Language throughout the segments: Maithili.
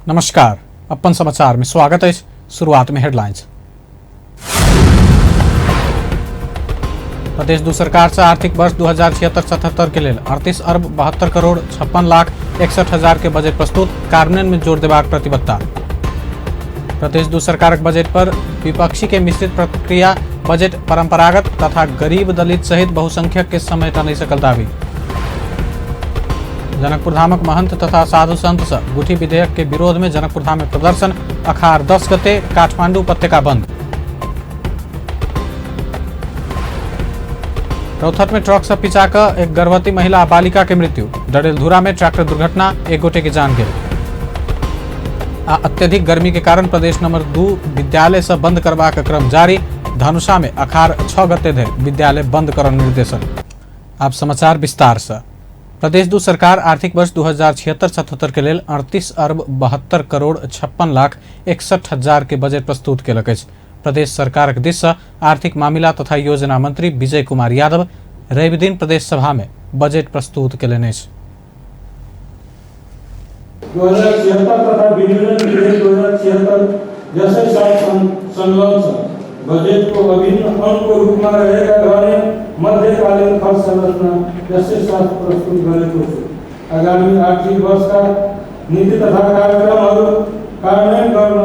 नमस्कार, अपन समाचार में स्वागत है। शुरुआत में हेडलाइंस। प्रदेश दू सरकार से आर्थिक वर्ष 2076-77 के लेल 38 अरब 72 करोड़ 56 लाख 61 हजार के बजट प्रस्तुत, कार्यान्वयन में जोर देबाक प्रतिबद्धता। प्रदेश दू सरकारक बजट पर विपक्षी के मिश्रित प्रतिक्रिया, बजट परंपरागत तथा गरीब दलित सहित बहुसंख्यक के समेटा नहीं सकल दावी। जनकपुर धामक महंत तथा साधु संत से गुठी विधेयक के विरोध में जनकपुर धाम में प्रदर्शन, अखार 10 गते काठमांडू उपत्यका बंद। रौथट में ट्रक से पिचा कऽ एक गर्भवती महिला आ बालिका के मृत्यु, डडेलधुरा में ट्रैक्टर दुर्घटना, एक गोटे के जान गेल। आ अत्यधिक गर्मी के कारण प्रदेश नंबर 2 विद्यालय से बंद करबाक क्रम जारी, धनुषा में अखार 6 गते धरि विद्यालय बंद करब निर्देशन। आप समाचार विस्तार से। प्रदेश 2 सरकार आर्थिक वर्ष 2076-77 के लेल 38 अरब 72 करोड़ 56 लाख 61 हजार के बजट प्रस्तुत केलक अछि। प्रदेश सरकारक दिस से आर्थिक मामिला तथा योजना मंत्री विजय कुमार यादव रवि दिन प्रदेश सभा में बजट प्रस्तुत केलनि अछि। 2076 तथा विनियोजन विधेयक 2076 यसै साल संलग्न छ। बजेटको अभिन्न अङ्गको रूपमा रहेका गर्ने मध्यकालीन खर्च संरचना यसै साथ प्रस्तुत गरेको छु। आगामी आर्थिक वर्षका नीति तथा कार्यक्रमहरू कार्यान्वयन गर्न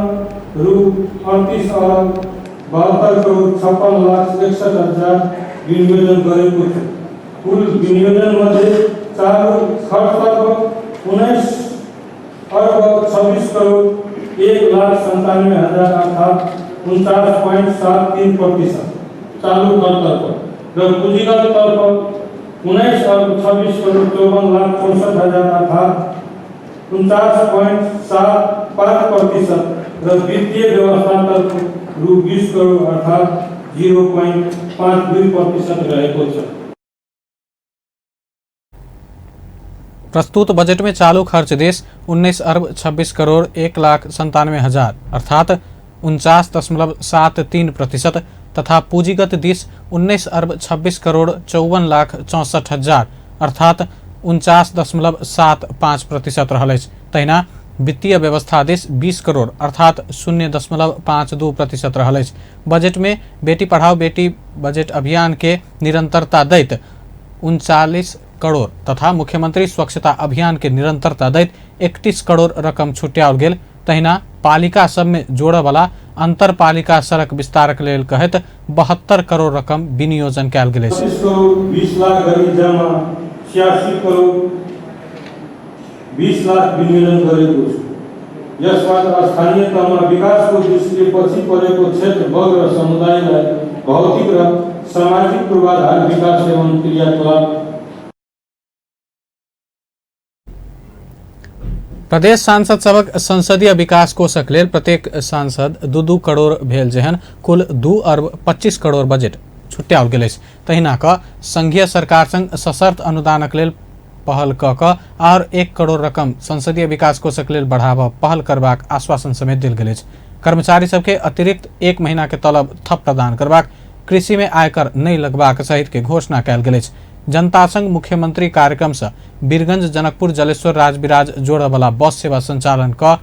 रु 38 अरब 72 करोड 56 लाख 61 हजार विनियोजन गरेको छु। कुल विनियोजन मध्ये चालु खर्चतर्फ 19 अरब 26 करोड 1 लाख 97 हजार अर्थात् 49.73% चालु खर्चतर्फ र पुँजीगततर्फ 19 अरब 26 करोड 54 लाख 64 हजार अर्थात् 49.75% र वित्तीय व्यवस्थातर्फ रु 20 करोड अर्थात् 0.52% रहेको छ। प्रस्तुत बजट में चालू खर्च देश 19 अरब 26 करोड़ 1 लाख 97 हजार अर्थात 49.73% तथा पूंजीगत दिस 19 अरब 26 करोड़ 54 लाख 64 हजार अर्थात 49.75% रहल अछि। तहिना वित्तीय व्यवस्था दिस 20 करोड़ अर्थात 0.52% रहल अछि। बजट में बेटी पढ़ाओ बेटी बजट अभियान के निरंतरता दैत 39 करोड़ तथा मुख्यमंत्री स्वच्छता अभियान के निरंतरता दैत 31 करोड़ रकम छुट्याओल गेल। तहिना पालिका सब में जोड़ऽ वाला अंतरपालिका सड़क विस्तारक लेल कहैत 72 करोड़ रकम विनियोजन कयल गेल अछि। 25 करोड़ 20 लाख गरी जमा 86 करोड़ 20 लाख विनियोजन गरेको छु। यसबाट स्थानीय तहमा विकासको दृष्टिले पछि परेको क्षेत्र, वर्ग र समुदायलाई भौतिक र सामाजिक पूर्वाधार विकास एवं क्रियाकलाप। प्रदेश सांसद सभक संसदीय विकास कोषक लेल प्रत्येक सांसद 2-2 करोड़ भेल जेहन कुल 2 अरब 25 करोड़ बजट छुट्याओल गेल अछि। तहिना कऽ संघीय सरकार संग सशर्त अनुदानक लेल पहल कऽ कऽ आओर 1 करोड़ रकम संसदीय विकास कोषक लेल बढ़ाबऽ पहल करबाक आश्वासन समेत देल गेल अछि। कर्मचारी सबके अतिरिक्त 1 महीना के तलब थप प्रदान करबाक, कृषि में आयकर नहि लगबाक सहित के घोषणा कयल गेल अछि। जनता संग मुख्यमंत्री कार्यक्रम से वीरगंज जनकपुर जलेश्वर राजविराज जोड़ऽ वाला बस सेवा संचालन कऽ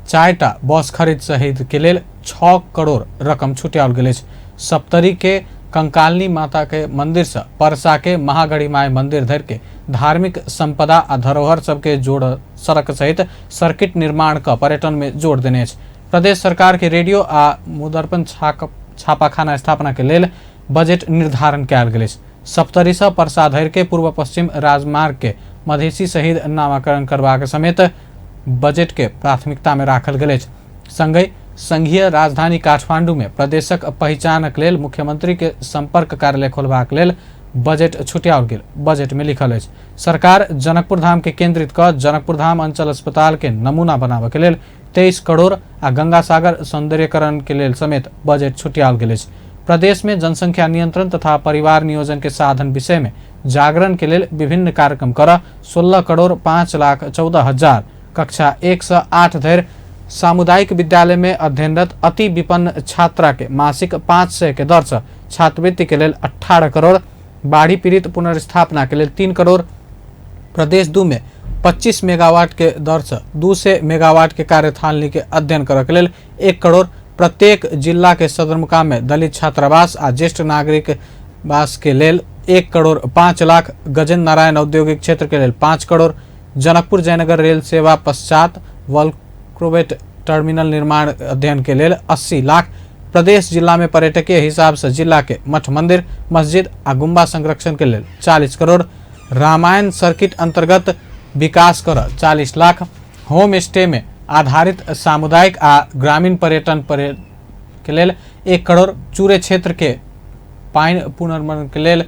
4टा बस खरीद सहित के लेल 6 करोड़ रकम छुट्याओल गेल अछि। सप्तरी के कंकालिनी माता के मंदिर से परसा के महागढ़ी माय मंदिर धरि के धार्मिक संपदा आ धरोहर सबके जोड़ सड़क सहित सर्किट निर्माण क पर्यटन में जोड़ देने अछि। प्रदेश सरकार के रेडियो आ मुदर्पण छापाखाना स्थापना के लेल बजट निर्धारण कयल गेल अछि। सप्तरी से परसा धरि के पूर्व पश्चिम राजमार्ग के मधेसी शहीद नामाकरण करबाक समेत बजट के प्राथमिकता में राखल गेल अछि। संगहि संघीय राजधानी काठमांडू में प्रदेशक पहिचानक लेल मुख्यमंत्री के संपर्क कार्यालय खोलबाक लेल बजट छुट्याओल गेल बजट में लिखल अछि। सरकार जनकपुर धाम के केंद्रित कऽ जनकपुर धाम अंचल अस्पताल के नमूना बनाबऽ के लेल 23 करोड़ आ गंगा सागर सौंदर्यकरण के लेल समेत बजट छुट्याओल गेल अछि। प्रदेश में जनसंख्या नियंत्रण तथा परिवार नियोजन के साधन विषय में जागरण के लेल विभिन्न कार्यक्रम कर 16 करोड़ 5 लाख 14 हजार कक्षा 1 से 8 धरि सामुदायिक विद्यालय में अध्ययनरत अति विपन्न छात्रा के मासिक 500 के दर से छात्रवृत्ति के लेल 18 करोड़, बाढ़ी पीड़ित पुनर्स्थापना के लेल 3 करोड़, प्रदेश 2 में 25 मेगावाट के दर से 200 मेगावाट के कार्यथालनी के अध्ययन करऽ के लेल 1 करोड़, प्रत्येक जिला के सदरमुकाम में दलित छात्रावास आ ज्येष्ठ नागरिक वास के लेल 1 करोड़ 5 लाख, गजेंद्र नारायण औद्योगिक क्षेत्र के लेल 5 करोड़, जनकपुर जयनगर रेल सेवा पश्चात वल्क्रोवेट टर्मिनल निर्माण अध्ययन के लेल 80 लाख, प्रदेश जिला में पर्यटकीय हिसाब से जिला के मठ मंदिर, मस्जिद आ गुम्बा संरक्षण के लेल 40 करोड़, रामायण सर्किट अंतर्गत विकास कर 40 लाख, होम स्टे में आधारित सामुदायिक आ ग्रामीण पर्यटन के लेल 1 करोड़, चूरे क्षेत्र के पानि पुनर्मरण के लेल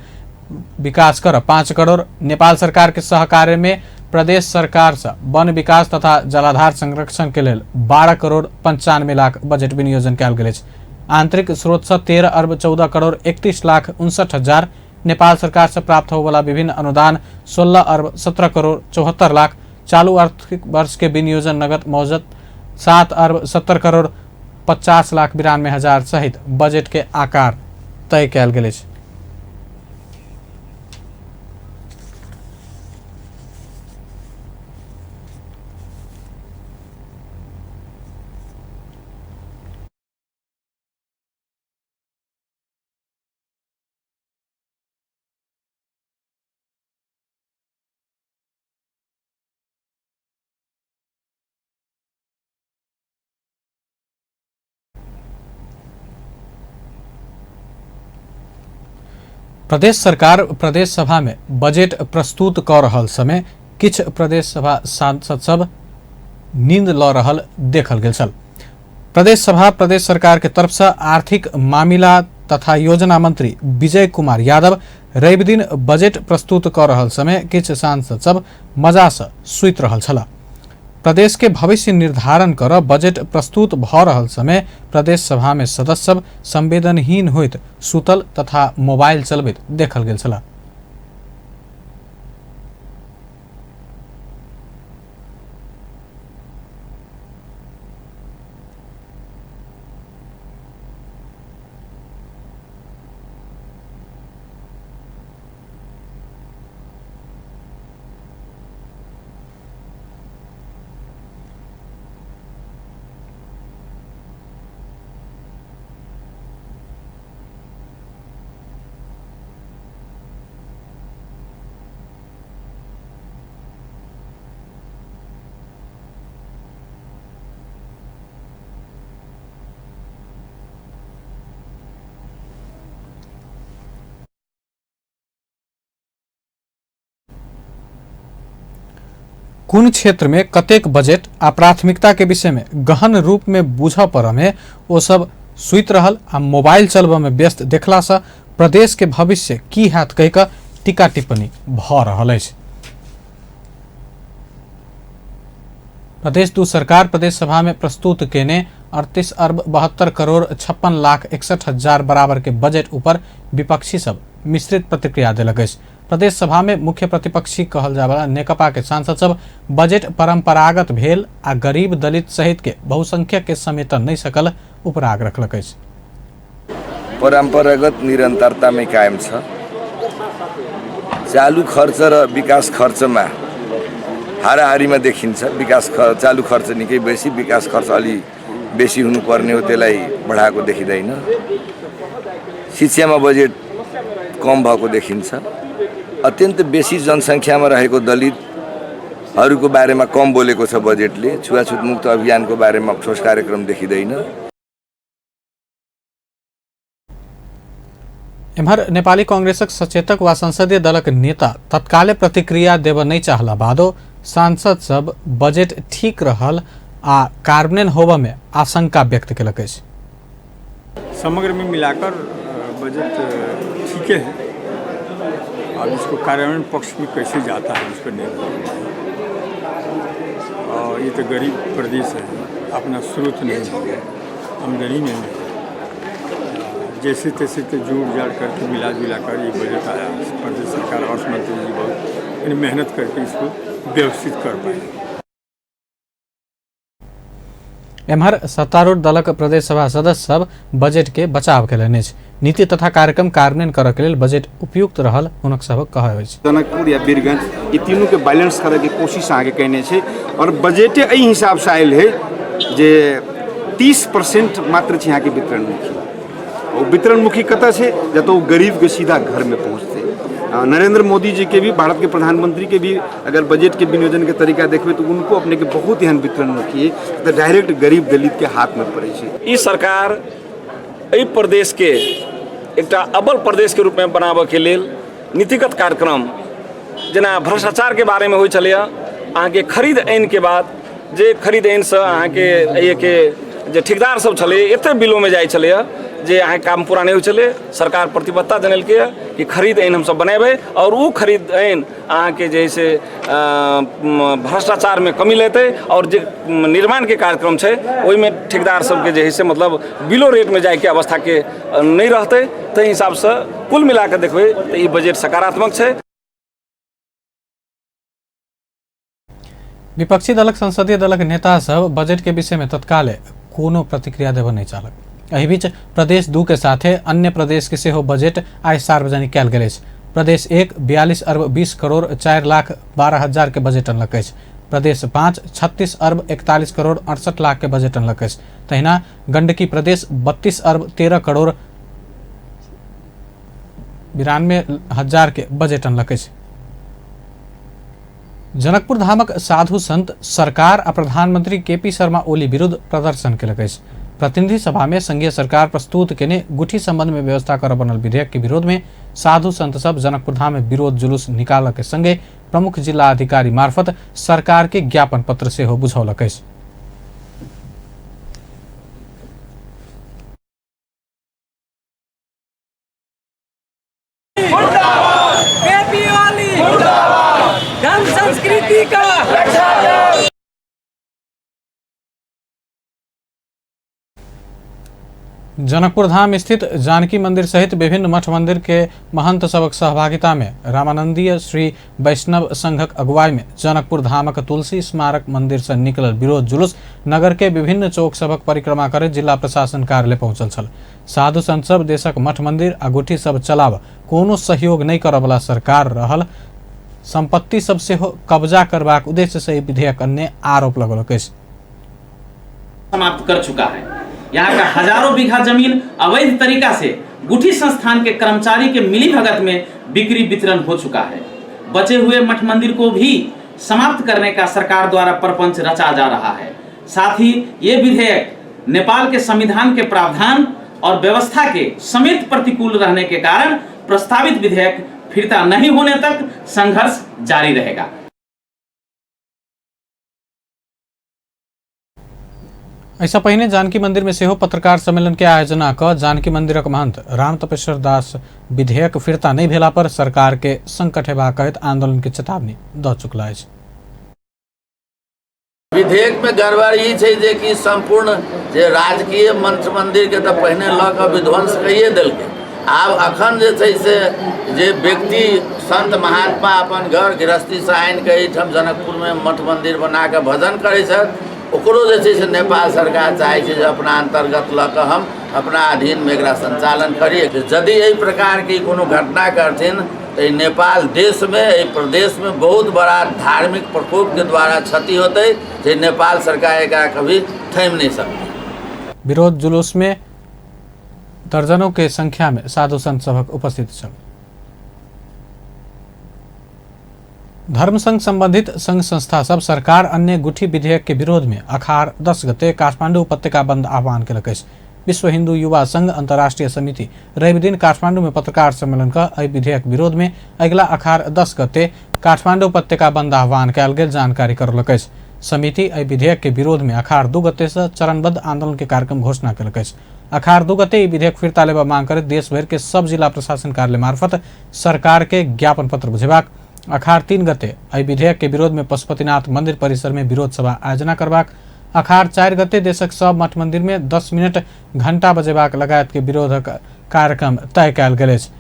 विकास कर 5 करोड़, नेपाल सरकार के सहकार्य में प्रदेश सरकार से वन विकास तथा जलाधार संरक्षण के लेल 12 करोड़ 95 लाख बजट विनियोजन कयल गेल अछि। आंतरिक स्रोत से 13 अर्ब 14 करोड़ 31 लाख 59 हजार, नेपाल सरकार से प्राप्त होवला विभिन्न अनुदान 16 अर्ब 17 करोड़ 74 लाख, चालू आर्थिक वर्ष के विनियोजन नगद मौजत 7 अर्ब 70 करोड़ 50 लाख 92 हजार सहित बजट के आकार तय कयल गेल अछि। प्रदेश सरकार प्रदेश सभा में बजट प्रस्तुत कऽ रहल समय किछु प्रदेश सभा सांसद सब नींद लऽ रहल देखल गेल छल। प्रदेश सभा प्रदेश सरकार के तरफ से आर्थिक मामिला तथा योजना मंत्री विजय कुमार यादव रवि दिन बजट प्रस्तुत कऽ रहल समय किछु सांसद सब मजा से सुति रहल छलाह। प्रदेश के भविष्य निर्धारण कर बजट प्रस्तुत भऽ रहल समय प्रदेश सभा में सदस्य सब संवेदनहीन होइत सुतल तथा मोबाइल चलबैत देखल गेल छलाह। कुन क्षेत्र में कतेक बजट आ प्राथमिकता के विषय में गहन रूप में बूझऽ पड़ऽ में ओ सब सुति रहल आ मोबाइल चलबऽ में व्यस्त देखला से प्रदेश के भविष्य की हैत कहि कऽ टीका टिप्पणी भऽ रहल अछि। प्रदेश दू सरकार प्रदेश सभा में प्रस्तुत केने 38 अर्ब 72 करोड़ 56 लाख 61 हजार बराबर के बजट ऊपर विपक्षी सब मिश्रित प्रतिक्रिया देलक अछि। प्रदेश सभा में मुख्य प्रतिपक्षी कहल जायवाला नेकपा के सांसद सब बजट परंपरागत भेल आ गरीब दलित सहित के बहुसंख्यक के समेटन नहीं सकल उपराग रखलक अछि। परम्परागत निरन्तरतामै कायम छ। चालु खर्च र विकास खर्चमा हाराहारीमा देखिन्छ। विकास चालु खर्च निकै बेसी, विकास खर्च अलि बेसी हुनुपर्ने हो, त्यसलाई बढाएको देखिँदैन। शिक्षामा बजेट कम भएको देखिन्छ। अत्यन्त बेसी जनसङ्ख्यामा रहेको दलितहरूको बारेमा कम बोलेको छ बजेटले। छुवाछुत मुक्त अभियानको बारेमा ठोस कार्यक्रम देखिँदैन। एम्हर नेपाली कांग्रेसक सचेतक वा संसदीय दलक नेता तत्काले प्रतिक्रिया देबऽ नहि चाहला बादो सांसद सब बजट ठीक रहल आ कार्यान्वयन होबऽ में आशंका व्यक्त केलक अछि। समग्र में मिलाकर बजट ठीक है। अब इसको कार्यान्वयन पक्ष में कैसे जाता है इस पर निर्भर है। और ये तो गरीब प्रदेश है, अपना स्रोत नहीं है, आमदनी नहीं है, जैसे तैसे तो जोड़ जाड़ करके मिला जुला कर ये बजट आया। प्रदेश सरकार अर्थ मंत्री जी बहुत मेहनत करके इसको व्यवस्थित कर पाए। एम्हर सत्तारूढ़ दलक प्रदेश सभा सदस्य सब बजट के बचाव केलनि अछि। नीति तथा कार्यक्रम कार्यान्वयन करऽ के लेल बजट उपयुक्त रहल हुनक सभक कहब अछि। जनकपुर या बीरगंज ई तीनूके बैलेंस करैके कोशिश अहाँके कयने छै आओर बजटे एहि हिसाबसँ आयल है जे 30% मात्र छै अहाँके वितरणमुखी। ओ वितरणमुखी कतऽ छै? जतऽ ओ गरीबके सीधा घरमे पहुँचतै। नरेंद्र मोदी जी के भी, भारत के प्रधानमंत्री के भी अगर बजट के विनियोजन के तरीका देखबै तऽ उनको अपने के बहुत एहन वितरणमुखी है तऽ डायरेक्ट गरीब दलित के हाथ में पड़ै छै। ई सरकार एहि प्रदेशके एकटा अब्बल प्रदेशके रूपमे बनाबऽके लेल नीतिगत कार्यक्रम जेना भ्रष्टाचारके बारेमे होइ छलैए, अहाँके खरीद ऐनके बाद जे खरीद ऐनसँ अहाँके एहिके जे ठेकेदार सब छलै एते बिलोमे जाइ छलैए जे अहाँके काम पूरा नहि होइ छलै। सरकार प्रतिबद्धता जनेलकै कि खरीद ऐन हमसब बनेबै आओर ओ खरीद ऐन अहाँके जे है से भ्रष्टाचारमे कमी लेतै आओर जे निर्माणके कार्यक्रम छै ओहिमे ठेकेदार सबके जे है से मतलब बिलो रेटमे जाइके अवस्थाके नहि रहतै। ताहि हिसाबसँ कुल मिलाकऽ देखबै तऽ ई बजट सकारात्मक छै। विपक्षी दलक संसदीय दलक नेता सब बजट के विषय में तत्काल कोनो प्रतिक्रिया देबऽ नहि चाहलक। एहि बीच प्रदेश 2 के साथे अन्य प्रदेश के सेहो बजट आइ सार्वजनिक कयल गेल अछि। प्रदेश 1 42 अर्ब 20 करोड़ 4 लाख 12 हजार के बजट अनलक अछि। प्रदेश 5 36 अर्ब 41 करोड़ 68 लाख के बजट अनलक अछि। तहिना गंडकी प्रदेश 32 अर्ब 13 करोड़ 92 हजार के बजट अनलक अछि। जनकपुर धामक साधु संत सरकार आ प्रधानमंत्री केपी शर्मा ओली विरुद्ध प्रदर्शन केलक अछि। प्रतिनिधि सभा में संघीय सरकार प्रस्तुत केने गुठी संबंध में व्यवस्था कर बनल विधेयक के विरोध में साधु संत सब जनकपुर धाम में विरोध जुलूस निकालऽ के संगे प्रमुख जिला अधिकारी मार्फत सरकार के ज्ञापन पत्र सेहो बुझौलक अछि। धर्म संस्कृति का। जनकपुर धाम स्थित जानकी मंदिर सहित विभिन्न मठ मंदिर के महंत सबक सहभागिता में रामानंदीय श्री वैष्णव संघक अगुवाई में जनकपुर धामक तुलसी स्मारक मंदिर से निकलल विरोध जुलूस नगर के विभिन्न चौक सबक परिक्रमा करैत जिला प्रशासन कार्यालय पहुंचल छल। साधु संत सब देशक मठ मंदिर आ गुठी सब चलाब कोनो सहयोग नहि करऽवला सरकार रहल संपत्ति सब सेहो कब्जा करबाक उद्देश्य से ई विधेयक अन्य आरोप लगौलक अछि। समाप्त कर चुका है। यहाँ का हजारों बीघा जमीन अवैध तरीका से गुठी संस्थान के कर्मचारी के मिली भगत में बिक्री वितरण हो चुका है। बचे हुए मठ मंदिर को भी समाप्त करने का सरकार द्वारा प्रपंच रचा जा रहा है। साथ ही ये विधेयक नेपाल के संविधान के प्रावधान और व्यवस्था के समेत प्रतिकूल रहने के कारण प्रस्तावित विधेयक फिरता नहीं होने तक संघर्ष जारी रहेगा। एहिसँ पहिने जानकी मंदिर में सेहो पत्रकार सम्मेलन के आयोजना क जानकी मंदिरक महंत राम तपेश्वर दास विधेयक फिरता नहि भेला पर सरकार के संकट हेबाक कहैत आंदोलन के चेतावनी द चुकला अछि। विधेयक में गड़बड़ ई छै जे कि संपूर्ण जे राजकीय मंत्र मंदिर के तऽ पहिने लऽ कऽ विध्वंस कैए देलकै। आब अखन जे छै से जे व्यक्ति संत महात्मा अपन घर गृहस्थीसँ आनि कऽ एहिठाम जनकपुरमे मठ मन्दिर बना कऽ भजन करै छथि, ओकरो जे छै से नेपाल सरकार चाहै छै जे अपना अन्तर्गत लऽ कऽ हम अपना अधीनमे एकरा सञ्चालन करी। यदि एहि प्रकारके कोनो घटना करथिन तऽ ई नेपाल देशमे, एहि प्रदेशमे बहुत बड़ा धार्मिक प्रकोपके द्वारा क्षति होतै जे नेपाल सरकार एकरा कभी थमि नहि सकतै। विरोध जुलूस में दर्जनों के संख्या में साधु संत सभक उपस्थिति छल। धर्म संघ संबंधित संघ संस्था सब सरकार अन्य गुठी विधेयक के विरोध में अखार 10 गते काठमांडू उपत्यका बंद आह्वान केलक अछि। विश्व हिंदू युवा संघ अंतर्राष्ट्रीय समिति रवि दिन काठमांडू में पत्रकार सम्मेलन क एहि विधेयक विरोध में अगिला अखार 10 गते काठमांडू उपत्यका बंद आह्वान कयल गेल जानकारी करौलक अछि। समिति एहि विधेयक के विरोध में अखार 2 गते से चरणबद्ध आंदोलन के कार्यक्रम घोषणा केलक अछि। अखार 2 गते ई विधेयक फिर्ता लेबऽ मांग करैत देशभरि के सब जिला प्रशासन कार्यालय मार्फत सरकार के ज्ञापन पत्र बुझेबाक, अखार 3 गते एहि विधेयक के विरोध में पशुपतिनाथ मंदिर परिसर में विरोध सभा आयोजना करबाक, अखार 4 गते देशक सब मठ मंदिर में 10 मिनट घंटा बजेबाक लगायत के विरोधक कार्यक्रम तय कयल गेल अछि।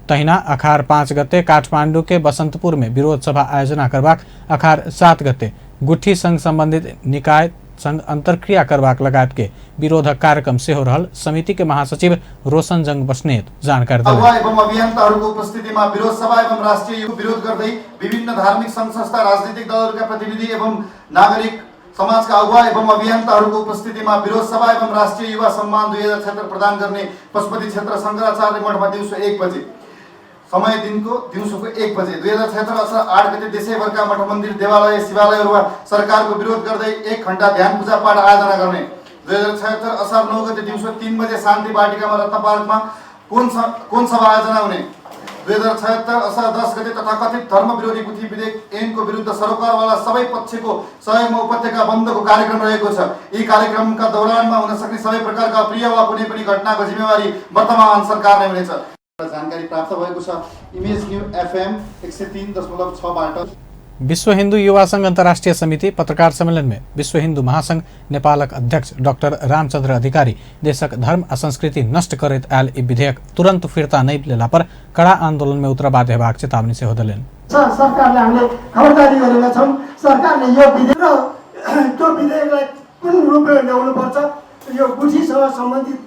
तहिना अखार 5 गते काठमांडू के बसंतपुर में विरोध सभा आयोजना करबाक, अखार 7 गते गुठी संघ संबंधित निकाय संग अंतर्क्रिया करबाक लगायत के विरोधक कार्यक्रम सेहो रहल समिति के महासचिव रोशन जंग बस्नेत जानकारी देलनि। एवं अभियन्ताहरूको उपस्थितिमा विरोध सभा एवं राष्ट्रिय विरोध गर्दै विभिन्न धार्मिक संघ संस्था, राजनीतिक दलहरूका प्रतिनिधि एवं नागरिक समाजका अगुवा एवं अभियन्ताहरूको उपस्थितिमा विरोध सभा एवं राष्ट्रिय युवा सम्मान 2076 प्रदान गर्ने पशुपति क्षेत्र शङ्कराचार्य मठमा दिउँसो 1 बजे, समय दिनको दिउँसोको 1 बजे। 2076 असार 8 गते देशैभरका मठ मन्दिर, देवालय, शिवालयहरूमा सरकारको विरोध गर्दै 1 घण्टा ध्यान पूजा पाठ आयोजना गर्ने। 2076 असार 9 गते दिउँसो 3 बजे शान्ति वाटिकामा रत्न पार्कमा कोन सभा आयोजना हुने। 2076 असार 10 गते तथाकथित धर्म विरोधी गुठी विधेयक ऐनको विरुद्ध सरोकारवाला सबै पक्षको सहयोगमा उपत्यका बन्दको कार्यक्रम रहेको छ। यी कार्यक्रमका दौरानमा हुन सक्ने सबै प्रकारका अप्रिय वा कुनै पनि घटनाको जिम्मेवारी वर्तमान सरकार नै हुनेछ। जानकारी प्राप्त भएको छ इमेज न्यू एफएम 103.6 बाट। विश्व हिन्दू युवा संघ अंतर्राष्ट्रीय समिति पत्रकार सम्मेलन में विश्व हिन्दू महासंघ नेपालक अध्यक्ष डॉक्टर रामचंद्र अधिकारी देशक धर्म आ संस्कृति नष्ट करैत आयल ई विधेयक तुरंत फिर्ता नहि लेला पर कड़ा आंदोलन में उतरऽ बाध्य हेबाक चेतावनी सेहो देलनि। सरकारले हामीले खबरदारी गरेका छौँ। सरकारले यो विधेयक र त्यो विधेयकलाई कुन रूपले ल्याउनुपर्छ, यो गुठीसँग सम्बन्धित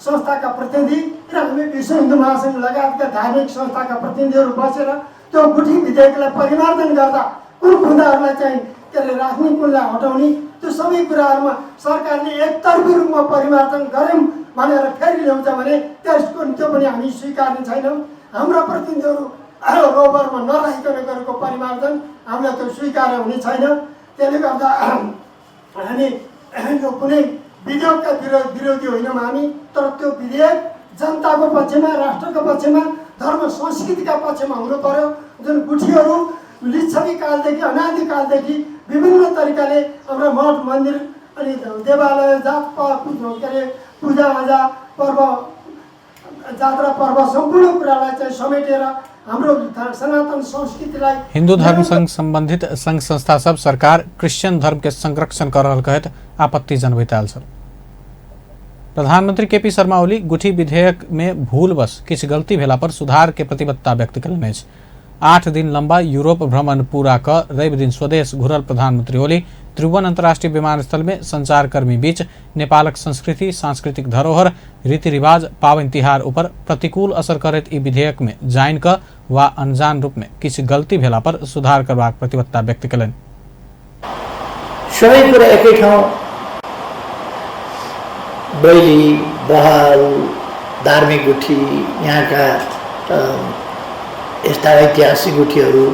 संस्थाका प्रतिनिधि र हामी विश्व हिन्दू महासंघ लगायतका धार्मिक संस्थाका प्रतिनिधिहरू बसेर त्यो गुठी विधेयकलाई परिमार्जन गर्दा कुन बुँदाहरूलाई चाहिँ के अरे राख्ने, कुनलाई हटाउने, त्यो सबै कुराहरूमा सरकारले एकतर्फी रूपमा परिमार्जन गऱ्यौँ भनेर फेरि ल्याउँछ भने त्यसको त्यो पनि हामी स्वीकार्ने छैनौँ। हाम्रा प्रतिनिधिहरू रोबरमा नराखिकन गरेको परिमार्जन हामीलाई त्यो स्वीकार्य हुने छैन। त्यसले गर्दा हामी यो कुनै विधेयकका विरोधी होइनौँ हामी, तर त्यो विधेयक जनताको पक्षमा, राष्ट्रको पक्षमा, धर्म संस्कृतिका पक्षमा हुनु पर्यो। जुन गुठीहरू लिच्छवी कालदेखि अनादिकालदेखि विभिन्न तरिकाले हाम्रो मठ मन्दिर अनि देवालय, जात के अरे पूजाआजा, पर्व जात्रा पर्व सम्पूर्ण कुरालाई चाहिँ समेटेर हाम्रो सनातन संस्कृतिलाई हिंदू धर्म संग संबंधित संघ संस्था सब सरकार क्रिश्चियन धर्म के संरक्षण कर रहल कहैत आपत्ति जनबैत आयल छल। प्रधानमंत्री केपी शर्मा ओली गुठी विधेयक में भूलवश किछु गलती भेला पर सुधार के प्रतिबद्धता व्यक्त कयलनि अछि। 8 दिन लंबा यूरोप भ्रमण पूरा कऽ रवि दिन स्वदेश घुरल प्रधानमंत्री ओली त्रिभुवन अंतर्राष्ट्रीय विमानस्थल में संचारकर्मी बीच नेपालक संस्कृति, सांस्कृतिक धरोहर, रीतिरिवाज, पावनि तिहार ऊपर प्रतिकूल असर करैत ई विधेयक में जानि कऽ वा अनजान रूप में किछु गलती भेला पर सुधार करबाक प्रतिबद्धता व्यक्त कयलनि। सबै कुरा एकै ठाउँ बैली, बहाल, धार्मिक गुठी, यहाँका यस्ता ऐतिहासिक गुठीहरू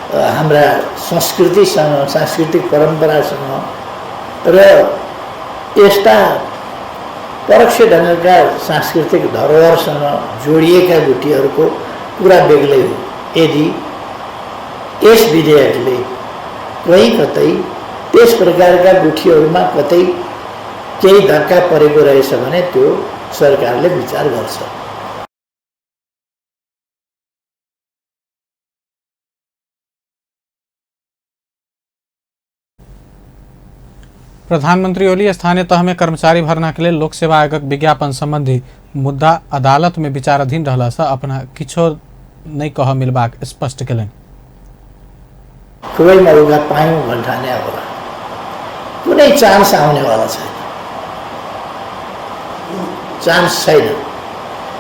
हाम्रा संस्कृतिसँग, सांस्कृतिक परम्परासँग र यस्ता परोक्ष ढङ्गका सांस्कृतिक धरोहरसँग जोडिएका गुठीहरूको कुरा बेग्लै हो। यदि यस विधेयकले कहीँ कतै त्यस प्रकारका गुठीहरूमा कतै केही धक्का परेको रहेछ भने त्यो सरकारले विचार गर्छ। प्रधानमंत्री ओली स्थानीय तह में कर्मचारी भर्ना के लेल लोक सेवा आयोगक विज्ञापन संबंधी मुद्दा अदालत में विचाराधीन रहला से अपना किछो नहीं कह मिलबाक स्पष्ट केलनि। खुबै मौका पायौँ भन्ठाने होला, कुनै चान्स आउनेवाला छैन, चान्स छैन।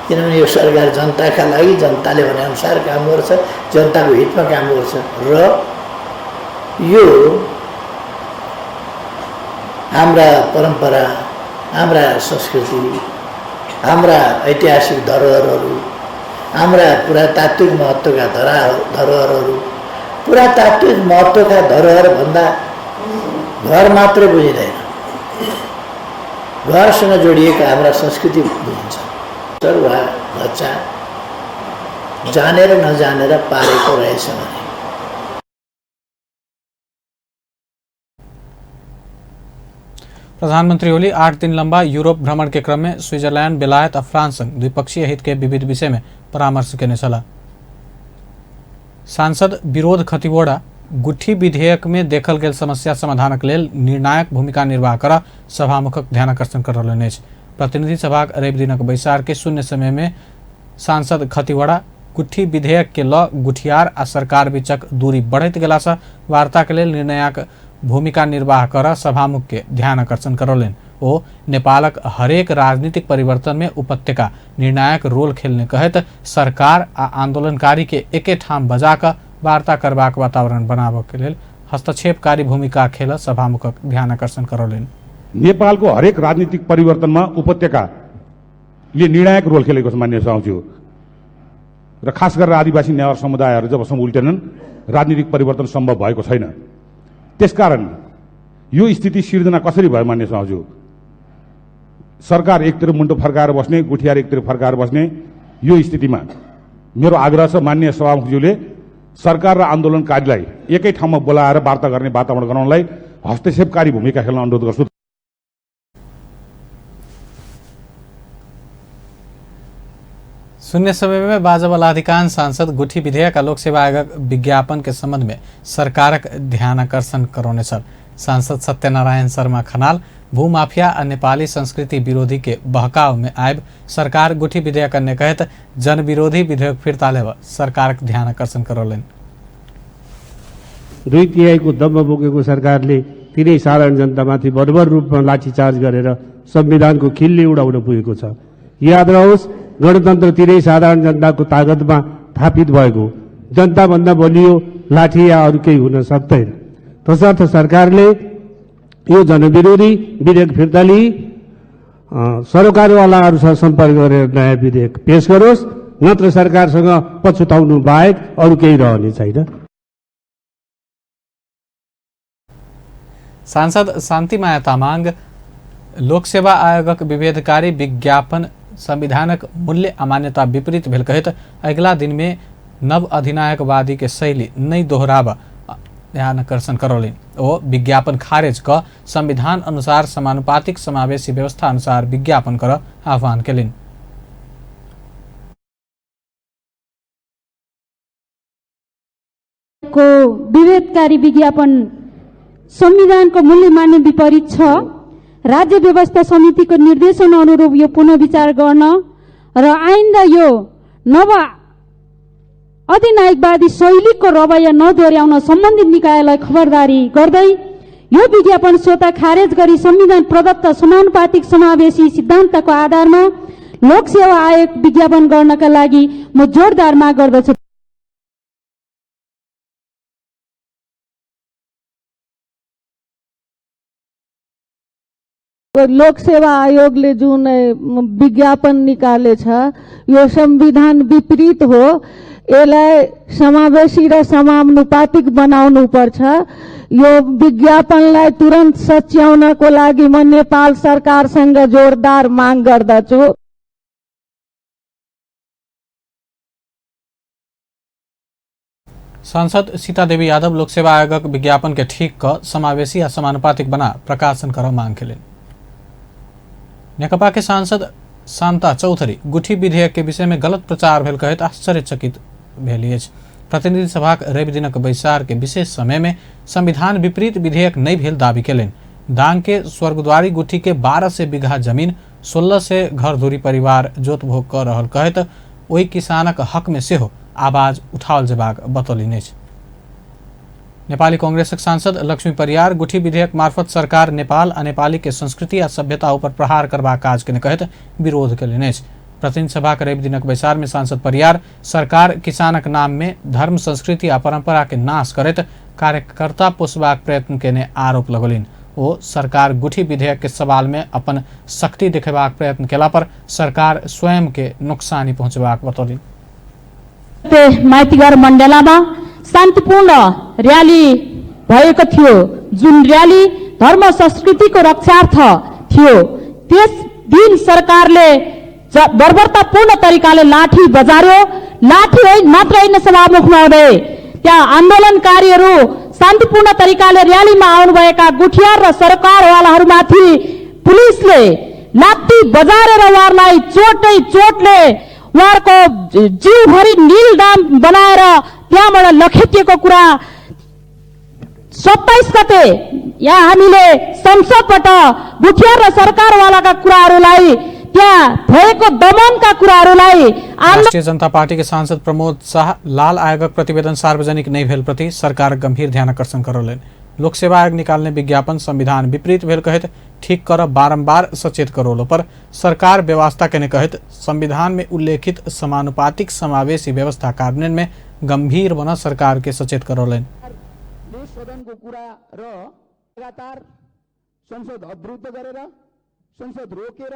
किनभने यो सरकार जनताका लागि, जनताले भनेअनुसार काम गर्छ, जनताको हितमा काम गर्छ र यो हाम्रा परम्परा, हाम्रा संस्कृति, हाम्रा ऐतिहासिक धरोहरहरू, हाम्रा पुरातात्विक महत्त्वका धरोहरहरू, पुरातात्विक महत्त्वका धरोहर भन्दा घर मात्रै बुझिँदैन, घरसँग जोडिएका हाम्रा संस्कृति बुझिन्छ। सर वा बच्चा जानेर नजानेर पारेको रहेछ भने प्रधानमंत्री ओली 8 दिन लंबा यूरोप भ्रमण के क्रम में स्विट्जरलैंड, बेलायत और फ्रांस संग द्विपक्षीय हित के विविध विषय में परामर्श केने छलाह। सांसद विरोध खतिवड़ा गुठी विधेयक में देखल गेल समस्या समाधानक लेल निर्णायक भूमिका निर्वाह कर सभामुखक ध्यानाकर्षण करौलनि अछि। प्रतिनिधि सभाक रवि दिनक बैसार के शून्य समय में सांसद खतिवड़ा गुठी विधेयक के ल गुठियार आ सरकार बीचक दूरी बढ़ैत गेलासँ वार्ता के लेल निर्णायक भूमिका निर्वाह कर सभामुख के ध्यान आकर्षण करौलनि। ओ नेपालक हरेक राजनीतिक परिवर्तन में उपत्यका निर्णायक रोल खेलने कहैत सरकार आ आंदोलनकारी के एके ठाम बजा कऽ वार्ता करबाक वातावरण बनाबऽ के लेल हस्तक्षेपकारी भूमिका खेल सभामुखक ध्यान आकर्षण करौलनि। नेपालको हरेक राजनीतिक परिवर्तनमा उपत्यकाले निर्णायक रोल खेलेको छ मान्य सभामुखज्यू, र खास गरेर आदिवासी नेवार समुदायहरू जबसम्म उल्टेनन् राजनीतिक परिवर्तन सम्भव भएको छैन। त्यसकारण यो स्थिति सिर्जना कसरी भयो मान्य सभामुखज्यू? सरकार एकतिर मुन्टो फर्काएर बस्ने, गुठियार एकतिर फर्काएर बस्ने यो स्थितिमा मेरो आग्रह छ मान्य सभामुखज्यूले सरकार र आन्दोलनकारीलाई एकै ठाउँमा बोलाएर वार्ता गर्ने वातावरण गराउनलाई हस्तक्षेपकारी भूमिका खेल्न अनुरोध गर्छु। शून्य समय में बाजवला अधिकांश सांसद गुठी विधेयक आ लोकसेवा आयोगक विज्ञापन के संबंध में सरकारक ध्यानाकर्षण करौने छल। सांसद सत्यनारायण शर्मा खनाल भूमाफिया आ नेपाली संस्कृति विरोधी के बहकाव में आबि सरकार गुठी विधेयक अन्य कहैत जनविरोधी विधेयक फिर्ता लेब सरकारक ध्यानाकर्षण करौलनि। 2/3 दम्ब बोकेको सरकारले तिनै साधारण जनतामाथि बर्बर रूपमा लाठीचार्ज गरेर संविधानको खिल्ली उडाउन पुगेको छ। याद रहोस्, गणतन्त्र तिनै साधारण जनताको तागतमा थापित भएको, जनताभन्दा बलियो लाठी या अरू केही हुन सक्दैन। तसर्थ सरकारले यो जनविरोधी विधेयक फिर्ता लिई सरकारवालाहरूसँग सम्पर्क गरेर नयाँ विधेयक पेश गरोस्, नत्र सरकारसँग पछुताउनु बाहेक अरू केही रहने छैन। सांसद शान्तिमाया तामाङ लोकसेवा आयोगक विभेदकारी विज्ञापन संविधानक मूल्य अमान्यता विपरीत भेल कहैत अगिला दिन में नव अधिनायकवादी के शैली नहीं दोहराब ध्यानाकर्षण करौलनि। ओ विज्ञापन खारिज क संविधान अनुसार समानुपातिक समावेशी व्यवस्था अनुसार विज्ञापन कर आह्वान केलनि। को विभेदकारी विज्ञापन संविधानको मूल्य मान्य विपरीत छ। राज्य व्यवस्था समितिको निर्देशन अनुरूप यो पुनर्विचार गर्न र आइन्दा यो नव अधिनायकवादी शैलीको रवैया नदोहोऱ्याउन सम्बन्धित निकायलाई खबरदारी गर्दै यो विज्ञापन स्वतः खारेज गरी संविधान प्रदत्त समानुपातिक समावेशी सिद्धान्तको आधारमा लोकसेवा आयोग विज्ञापन गर्नका लागि म जोरदार माग गर्दछु। लोकसेवा आयोगले जुन विज्ञापन निकालेछ यो संविधान विपरीत हो। यसलाई समावेशी र समानुपातिक बनाउनु पर्छ। यो विज्ञापनलाई तुरन्त सच्याउनको लागि म नेपाल सरकारसँग जोरदार माग गर्दछु। सांसद सीतादेवी यादव लोकसेवा आयोगक विज्ञापन के ठीक क समावेशी आ समानुपातिक बना प्रकाशन कर मांग केलनि। नेकपा के सांसद शान्ता चौधरी गुठी विधेयक के विषय में गलत प्रचार भेल कहैत आश्चर्यचकित भेली अछि। प्रतिनिधि सभाक रवि दिनक बैसार के विशेष समय में संविधान विपरीत विधेयक नहीं भेल दावी केलनि। दांग के स्वर्गद्वारी गुठी के 1200 बीघा जमीन 1600 घरधुरी परिवार जोतभोग क रहल कहैत ओहि किसानक हक में सेहो आवाज उठाओल जेबाक बतौलनि अछि। नेपाली कांग्रेसक सांसद लक्ष्मी परियार गुठी विधेयक मार्फत सरकार नेपाल आ नेपाली के संस्कृति आ सभ्यता ऊपर प्रहार करबाक काज केने कहैत विरोध केलनि अछि। प्रतिनिधि सभाक रवि दिनक बैसार में सांसद परियार सरकार किसानक नाम में धर्म संस्कृति आ परंपरा के नाश करैत कार्यकर्ता पोसबाक प्रयत्न केने आरोप लगौलनि। ओ सरकार गुठी विधेयक के सवाल में अपन शक्ति देखेबाक प्रयत्न केला पर सरकार स्वयं के नुकसानी पहुंचबाक बतौलनि। माइतीघर मण्डलामा शान्तिपूर्ण र्याली भएको थियो, जुन र्याली धर्म संस्कृतिको रक्षार्थ थियो। त्यस दिन सरकारले बर्बरतापूर्ण तरिकाले लाठी बजार्यो। लाठी होइन मात्र होइन सभामुख महोदय, त्यहाँ आन्दोलनकारीहरू शान्तिपूर्ण तरिकाले र्यालीमा आउनुभएका गुठियार र सरकारवालाहरूमाथि पुलिसले लाठी बजारेर उहाँहरूलाई चोटै चोटले उहाँहरूको जिउभरि नील दाम बनाएर त्यहाँबाट लखेटिएको कुरा 27 गते यहाँ हामीले संसदबाट गुठियार र सरकारवालाका कुराहरूलाई, त्यहाँ भएको दमनका कुराहरूलाई। राष्ट्रिय जनता पार्टी के सांसद प्रमोद शाह लाल आयोगक प्रतिवेदन सार्वजनिक नहीं भेल प्रति सरकार गंभीर ध्यान आकर्षण करौलनि। लोकसेवा आयोग निकालने विज्ञापन संविधान विपरीत भेल कहैत ठीक कर बारंबार सचेत करोलो पर सरकार व्यवस्था केने कहैत संविधान में उल्लेखित समानुपातिक समावेशी व्यवस्था कार्यान्वयन में गंभीर बना सरकार के सचेत करौलनि। सदनको कुरा र लगातार संसद अवरुद्ध गरेर संसद रोकेर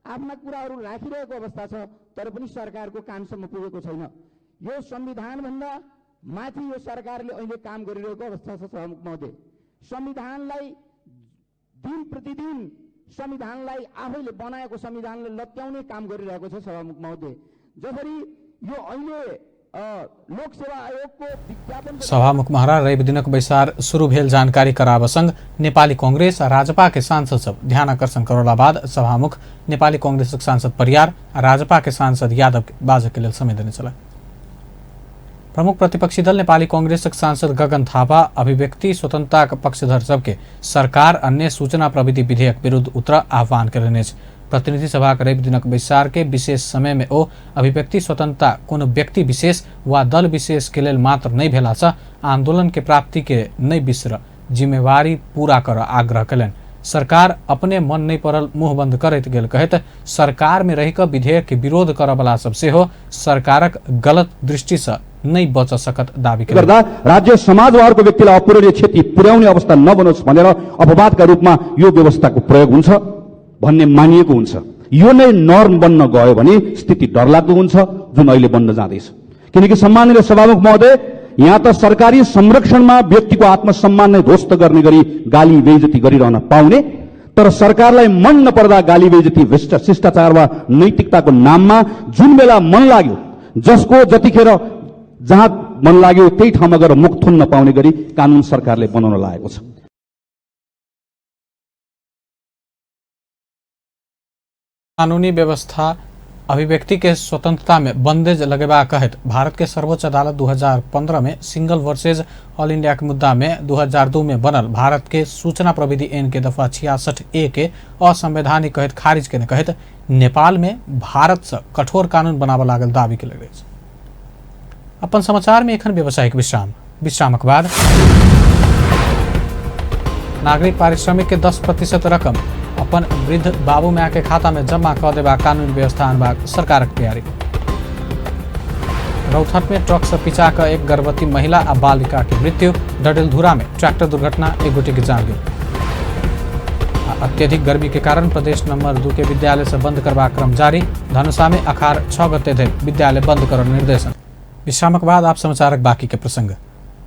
आफ्ना कुराहरू राखिरहेको अवस्था छ, तर पनि सरकारको कानसम्म पुगेको छैन। यो संविधानभन्दा माथि यो सरकारले अहिले काम गरिरहेको अवस्था छ। सभामुख महोदय, संविधानलाई दिन प्रतिदिन संविधानलाई आफैले बनाएको संविधानले लत्याउने काम गरिरहेको छ। सभामुख महोदय, जसरी यो अहिले लोकसेवा आयोगको विज्ञापन। सभामुख महरा रवि दिनक बैसार शुरू भेल जानकारी कराब संग नेपाली कांग्रेस आ राजपा के सांसद सब ध्यान आकर्षण करौला बाद सभामुख नेपाली कांग्रेसक सांसद परियार आ राजपा के सांसद यादव बाजक के लेल समय देने छलाह। प्रमुख प्रतिपक्षी दल नेपाली कांग्रेसक सांसद गगन थापा अभिव्यक्ति स्वतंत्रताक पक्षधर सबके सरकार अन्य सूचना प्रविधि विधेयक विरुद्ध उतर आह्वान कयलनि अछि। प्रतिनिधि सभाक रवि दिनक बैसार के विशेष समय में ओ अभिव्यक्ति स्वतंत्रता कोनो व्यक्ति विशेष वा दल विशेष के लेल मात्र नहीं भेला से आंदोलन के प्राप्ति के नहीं बिसर जिम्मेवारी पूरा कर आग्रह कयलनि। सरकार अपने मन नहीं पड़ल मुँह बंद करैत गेल कहैत सरकार में रहि कऽ विधेयक के विरोध करऽवला सब सेहो सरकारक गलत दृष्टि से नहीं बच सकत दावी कयलनि। गर्दा राज्य समाज वा अर्को व्यक्तिलाई अपूरणीय क्षति पुर्याउने अवस्था नबनोस् भनेर अपवादका रूपमा यो व्यवस्थाको प्रयोग हुन्छ भन्ने मानिएको हुन्छ। यो नै नर्म बन्न गयो भने स्थिति डरलाग्दो हुन्छ, जुन अहिले बन्न जाँदैछ। किनकि सम्माननीय सभामुख महोदय, यहाँ त सरकारी संरक्षणमा व्यक्तिको आत्मसम्मान नै ध्वस्त गर्ने गरी गाली बेइज्जती गरिरहन पाउने, तर सरकारलाई मन नपर्दा गाली बेइज्जती शिष्टाचार वा नैतिकताको नाममा जुन बेला मन लाग्यो, जसको जतिखेर जहाँ मन लाग्यो त्यही ठाउँमा गएर मुख थुन्न पाउने गरी कानून सरकारले बनाउन लागेको छ। कानूनी व्यवस्था अभिव्यक्ति के स्वतंत्रता में बंदेज लगेबाक कहैत भारत के सर्वोच्च अदालत 2015 में सिंगल वर्सेज ऑल इंडिया के मुद्दा में 2002 में बनल भारत के सूचना प्रविधि एन के दफा 66A के असंवैधानिक कहैत खारिज केने कहैत नेपाल में भारत से कठोर कानून बनाबऽ लागल दावी केलक अछि। अपन समाचार में एखन व्यावसायिक विश्राम, विश्रामक बाद नागरिक पारिश्रमिक के 10% रकम अपन वृद्ध बाबू माय के खाता में जमा कऽ देबाक कानून व्यवस्था अनबाक सरकारक तैयारी। रौतहट में ट्रक से पिचा कऽ एक गर्भवती महिला आ बालिका के मृत्यु। डडेलधुरा में ट्रैक्टर दुर्घटना, एक गोटे के जान गेल। अत्यधिक गर्मी के कारण प्रदेश नंबर 2 के विद्यालय से बंद करबाक क्रम जारी। धनुषा में अखार 6 गते धरि विद्यालय बंद करब निर्देशन। विश्रामक बाद आप समाचारक बाकी के प्रसंग।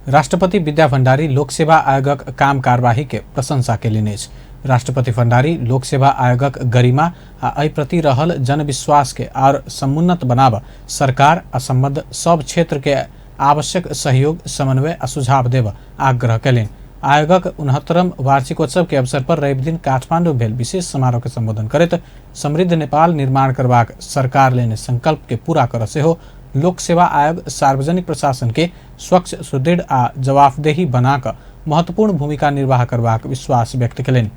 राष्ट्रपति विद्या भण्डारी लोकसेवा आयोगक काम कार्यवाही के प्रशंसा केलनि अछि। राष्ट्रपति भण्डारी लोकसेवा आयोगक गरिमा आ एहि प्रति रहल जनविश्वास के आर समुन्नत बनाब सरकार आ सम्बद्ध सब क्षेत्र के आवश्यक सहयोग, समन्वय आ सुझाव देब आग्रह केलनि। आयोगक 69म वार्षिकोत्सव के अवसर पर रवि दिन काठमांडू भेल विशेष समारोह के संबोधन करैत समृद्ध नेपाल निर्माण करबाक सरकार लेने संकल्प के पूरा कर सेहो लोकसेवा आयोग सार्वजनिक प्रशासन के स्वच्छ, सुदृढ़ आ जवाबदेही बनाकर महत्वपूर्ण भूमिका निर्वाह करबाक विश्वास व्यक्त केलनि।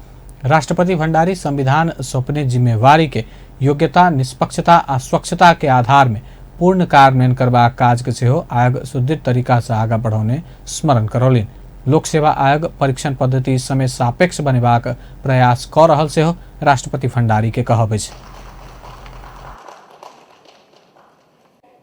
राष्ट्रपति भण्डारी संविधान सौंपने जिम्मेवारी के योग्यता, निष्पक्षता आ स्वच्छता के आधार में पूर्ण कार्यान्वयन करबाक काज के सेहो आयोग सुदृढ़ तरीका से आगा बढ़ौने स्मरण करौलनि। लोकसेवा आयोग परीक्षण पद्धति समय सापेक्ष बनेबाक प्रयास कऽ रहल सेहो राष्ट्रपति भण्डारी के कहब अछि।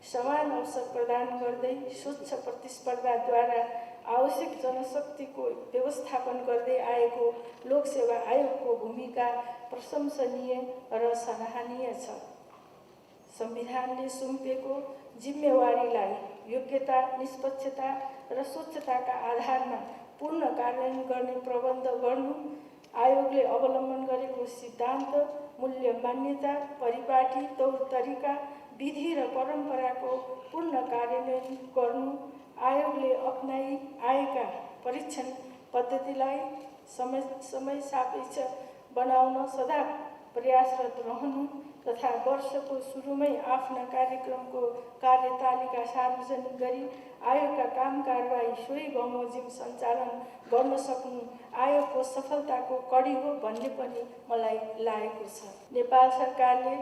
समान अवसर प्रदान गर्दै स्वच्छ प्रतिस्पर्धाद्वारा आवश्यक जनशक्तिको व्यवस्थापन गर्दै आएको लोकसेवा आयोगको भूमिका प्रशंसनीय र सराहनीय छ। संविधानले सुम्पेको जिम्मेवारीलाई योग्यता, निष्पक्षता र स्वच्छताका आधारमा पूर्ण कार्यान्वयन गर्ने प्रबन्ध गर्नु आयोगले अवलम्बन गरेको सिद्धान्त, मूल्य, मान्यता, परिपाटी, तौर तरिका, विधि र परम्पराको पूर्ण कार्यान्वयन गर्नु आयोगले अपनाई आएका परीक्षण पद्धतिलाई समय सापेक्ष बनाउन सदा प्रयासरत रहनु तथा वर्षको सुरुमै आफ्ना कार्यक्रमको कार्यतालिका सार्वजनिक गरी आयोगका काम कारबाही सोही बमोजिम सञ्चालन गर्न सक्नु आयोगको सफलताको कडी हो भन्ने पनि मलाई लागेको छ। नेपाल सरकारले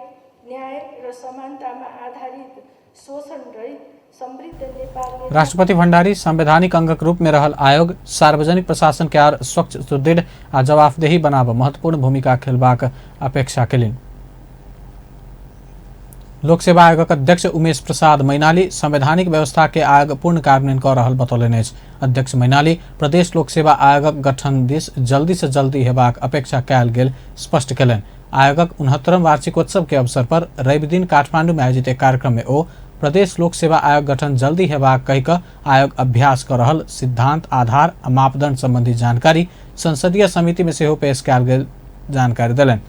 न्याय र समानतामा आधारित शोषण रहित समृद्ध नेपाल। राष्ट्रपति भण्डारी संवैधानिक अंगक रूप में रहल आयोग सार्वजनिक प्रशासन के आर स्वच्छ, सुदृढ़ आ जवाबदेही बनाब महत्वपूर्ण भूमिका खेलबाक अपेक्षा केलनि। लोक सेवा आयोगक अध्यक्ष उमेश प्रसाद मैनाली संवैधानिक व्यवस्था के आयोग पूर्ण कार्यान्वयन कऽ रहल बतौलनि अछि। अध्यक्ष मैनाली प्रदेश लोक सेवा आयोगक गठन दिस जल्दी से जल्दी हेबाक अपेक्षा कयल गेल स्पष्ट केलनि। आयोगक 69वां वार्षिकोत्सव के अवसर पर रवि दिन काठमांडू में आयोजित एक कार्यक्रम में ओ प्रदेश लोक सेवा आयोग गठन जल्दी हेबाक कहि कऽ आयोग अभ्यास कऽ रहल सिद्धांत, आधार आ मापदंड संबंधी जानकारी संसदीय समिति में सेहो पेश कयल गेल जानकारी देलनि।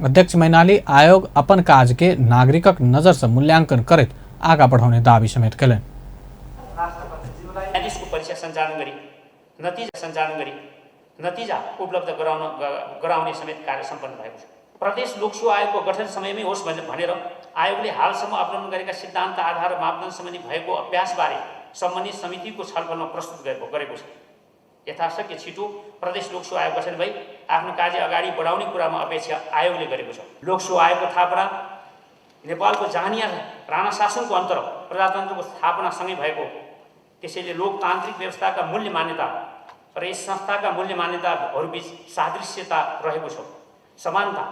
अध्यक्ष मैनाली आयोग अपन काज के नागरिकक नजर से मूल्यांकन करैत आगा बढ़ौने दावी समेत केलनि। न्यायाधीशको परीक्षा सञ्चालन गरी नतिजा उपलब्ध गराउने समेत कार्य सम्पन्न भएको छ। प्रदेश लोकसेवा आयोगको गठन समयमै होस् भनेर आयोगले हालसम्म अवलम्बन गरेका सिद्धान्त, आधार र मापदण्ड सम्बन्धी भएको अभ्यासबारे सम्बन्धित समितिको छलफलमा प्रस्तुत गरेको छ। यथाशक्य छिटो प्रदेश लोकसेवा आयोग गठन भई आफ्नो कार्य अगाडि बढाउने कुरामा अपेक्षा आयोगले गरेको छ। लोकसेवा आयोगको स्थापना नेपालको जहानिया राणा शासनको अन्तर प्रजातन्त्रको स्थापनासँगै भएको, त्यसैले लोकतान्त्रिक व्यवस्थाका मूल्य मान्यता र यस संस्थाका मूल्य मान्यताहरूबीच सादृश्यता रहेको छ। समानता,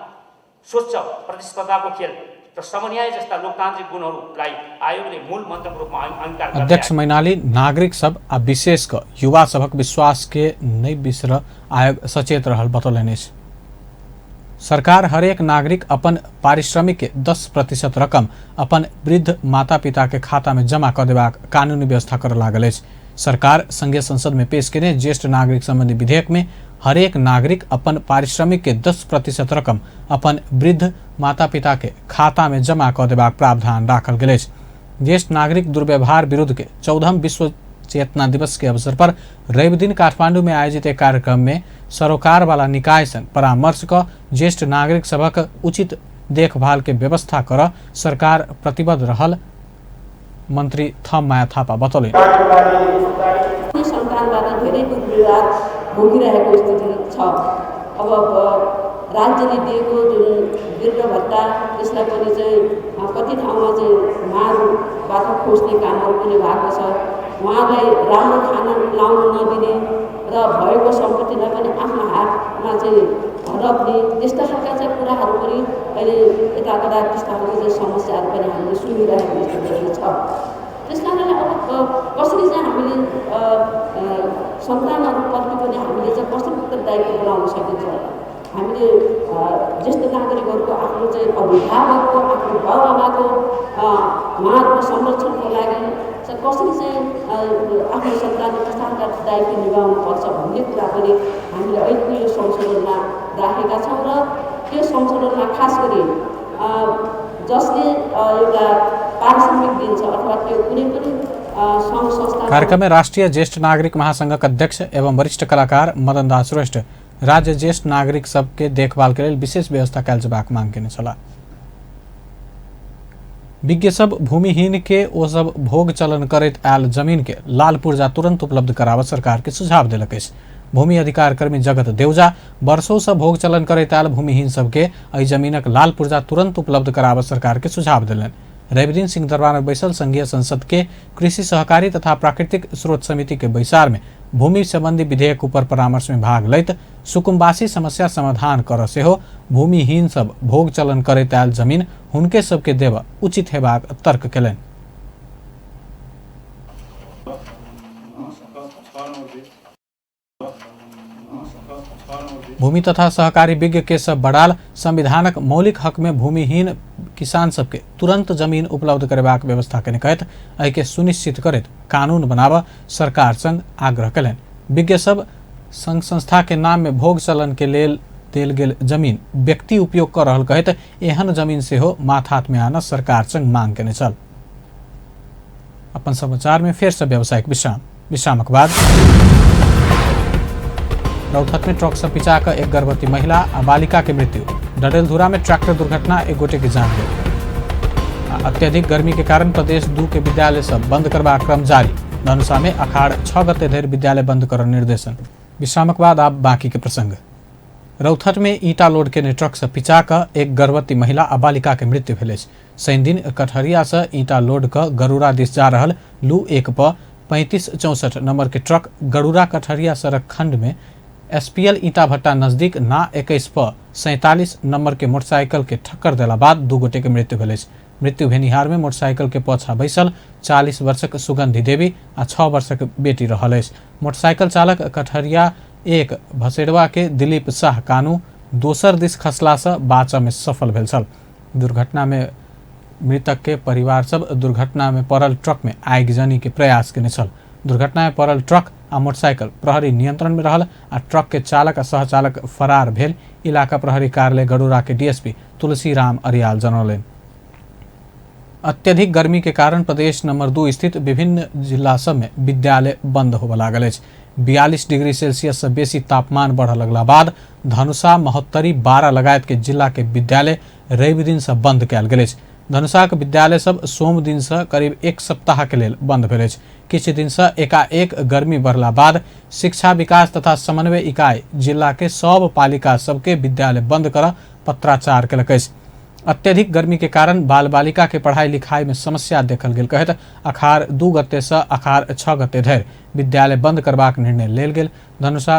स्वच्छ प्रतिस्पर्धाको खेल र समन्याय जस्ता लोकतान्त्रिक गुणहरूलाई आयोगले मूल मन्त्रको रूपमा अंगीकार गर्दै। अध्यक्ष मैनाली नागरिक सब आ विशेष क युवा सभक विश्वास के नहि बिसर आयोग सचेत रहल बतौलनि अछि। सरकार हरेक नागरिक अपन पारिश्रमिक के 10% रकम अपन वृद्ध माता पिता के खाता में जमा कऽ देबाक कानूनी व्यवस्था करऽ लागल अछि। सरकार संघीय संसद में पेश केने ज्येष्ठ नागरिक संबंधी विधेयक में हरेक नागरिक अपन पारिश्रमिक के 10% रकम अपन वृद्ध माता पिता के खाता में जमा कऽ देबाक प्रावधान राखल गेल अछि। ज्येष्ठ नागरिक दुर्व्यवहार विरुद्ध के 14वां विश्व चेतना दिवस के अवसर पर रवि दिन काठमांडू में आयोजित एक कार्यक्रम में सरोकार वाला निकाय संग परामर्श क ज्येष्ठ नागरिक सभक उचित देखभाल के व्यवस्था कर सरकार प्रतिबद्ध रहल मंत्री थम माया थापा बतौलनि। सन्तानबाट धेरै दुर्व्यवहार भोगिरहेको स्थिति छ। अब राज्यले दिएको जुन वृद्ध भत्ता त्यसलाई पनि चाहिँ कति ठाउँमा चाहिँ मारबाट खोज्ने कामहरू पनि भएको छ। उहाँलाई राम्रो खाना लाउन नदिने र भएको सम्पत्तिलाई पनि आफ्नो हातमा चाहिँ हडप्ने त्यस्ता खालका चाहिँ कुराहरू पनि अहिले यता कता त्यस्ता खालको चाहिँ समस्याहरू पनि हामीले सुनिरहेको स्थितिहरू छ। त्यस कारणले अब कसरी चाहिँ हामीले सन्तानहरूप्रति पनि हामीले चाहिँ कसरी उत्तरदायित्व बनाउन सकिन्छ, हामीले ज्येष्ठ नागरिकहरूको आफ्नो चाहिँ अभिभावकको, आफ्नो बाबुआमाको उहाँहरूको संरक्षणको लागि चाहिँ कसरी चाहिँ आफ्नो सन्तानले कस्ता खालका दायित्व निभाउनुपर्छ भन्ने कुरा पनि हामीले अहिलेको यो संशोधनमा राखेका छौँ। र त्यो संशोधनमा खास गरी जसले एउटा पारिश्रमिक दिन्छ अथवा त्यो कुनै पनि सङ्घ संस्था। कार्यक्रम में राष्ट्रिय ज्येष्ठ नागरिक महासंघक अध्यक्ष एवं वरिष्ठ कलाकार मदन दास श्रेष्ठ राज्य ज्येष्ठ नागरिक सबके देखभाल के लेल विशेष व्यवस्था कयल जेबाक मांग केने छलाह। विज्ञ सब भूमिहीन के ओ सब भोग चलन करैत आयल जमीन के लाल पुर्जा तुरंत उपलब्ध कराबऽ सरकार के सुझाव देलक अछि। भूमि अधिकार कर्मी जगत देउजा वर्षों से भोग चलन करैत आयल भूमिहीन सबके एहि जमीनक लाल पुर्जा तुरंत उपलब्ध कराबऽ सरकार के सुझाव देलनि। रविदिन सिंहदरबार में बैसल संघीय संसद के कृषि सहकारी तथा प्राकृतिक स्रोत समिति के बैसार में भूमि संबंधी विधेयक ऊपर परामर्श में भाग लैत सुकुम्बासी समस्या समाधान कर सेहो भूमिहीन सब भोग चलन करैत आयल जमीन हुनके सबके देब उचित हेबाक तर्क केलनि। भूमि तथा सहकारी विज्ञ के सब बड़ाल संविधानक मौलिक हक में भूमिहीन किसान सबके तुरंत जमीन उपलब्ध करेबाक व्यवस्था केने कहैत एहिके सुनिश्चित करैत कानून बनाबऽ सरकार संग आग्रह केलनि। विज्ञ सब संघ संस्था के नाम में भोग चलन के लेल देल गेल जमीन व्यक्ति उपयोग कर रहल कहैत एहन जमीन सेहो माथात में आनऽ सरकार संग मांग केने छल। अपन समाचार में फेर से व्यावसायिक विश्राम। विश्रामक बाद रौतहट में ट्रक से पिचा कऽ एक गर्भवती महिला आ बालिका के मृत्यु। डडेलधुरा में ट्रैक्टर दुर्घटना, एक गोटे के जान गेल। अत्यधिक गर्मी के कारण प्रदेश 2 के विद्यालय सब बंद करबाक क्रम जारी। धनुषा में अखाड़ 6 गते धरि विद्यालय बंद कर निर्देशन। विश्रामक बाद आप बाकी के प्रसंग। रौथट में ईंटा लोड केने ट्रक से पिचा कऽ एक गर्भवती महिला आ बालिका के मृत्यु भेल अछि। शनिदिन कटहरिया से ईंटा लोड कऽ गरुड़ा दिस जा रहल लू 1 प 3564 नंबर के ट्रक गरुड़ा कटहरिया सड़क खंड में एसपीएल ईंटा भट्टा नजदीक ना 21 प 47 नंबर के मोटरसाइकिल के ठक्कर देला बाद 2 गोटे के मृत्यु भेल अछि। मृत्यु भेनिहार में मोटरसाइकिल के पाछा बैसल 40 वर्षक सुगंधी देवी आ 6 वर्षक बेटी रहल अछि। मोटरसाइकिल चालक कटहरिया 1 भसेड़वा के दिलीप शाह कानू दोसर दिस खसला से बाँचऽ में सफल भेल छल। दुर्घटना में मृतक के परिवार सब दुर्घटना में पड़ल ट्रक में आगिजनी के प्रयास केने छल। दुर्घटना में पड़ल ट्रक आ मोटरसाइकिल प्रहरी नियंत्रण में रहल आ ट्रक के चालक आ सहचालक फरार भेल इलाका प्रहरी कार्यालय गरुड़ा के डीएसपी तुलसी राम अरियाल जनौलनि। अत्यधिक गर्मी के कारण प्रदेश नंबर 2 स्थित विभिन्न जिला सब में विद्यालय बंद होबय लागल अछि। 42 डिग्री सेल्सियस से बेसी तापमान बढ़ लगला बाद धनुषा, महोत्तरी, बारा लगायत के जिला के विद्यालय रवि दिन से बंद कयल गेल अछि। धनुषाक विद्यालय सब सोम दिन से करीब 1 सप्ताह के लेल बंद भेल अछि। किछु दिन से एकाएक गर्मी बढ़ला बाद शिक्षा विकास तथा समन्वय इकाई जिला के सब पालिका सबके विद्यालय बंद कर पत्राचार केलक अछि। अत्यधिक गर्मी के कारण बाल बालिका के पढ़ाई लिखाई में समस्या देखल गेल कहैत अखार 2 गते से अखार 6 गते धरि विद्यालय बंद करबाक निर्णय लेल गेल धनुषा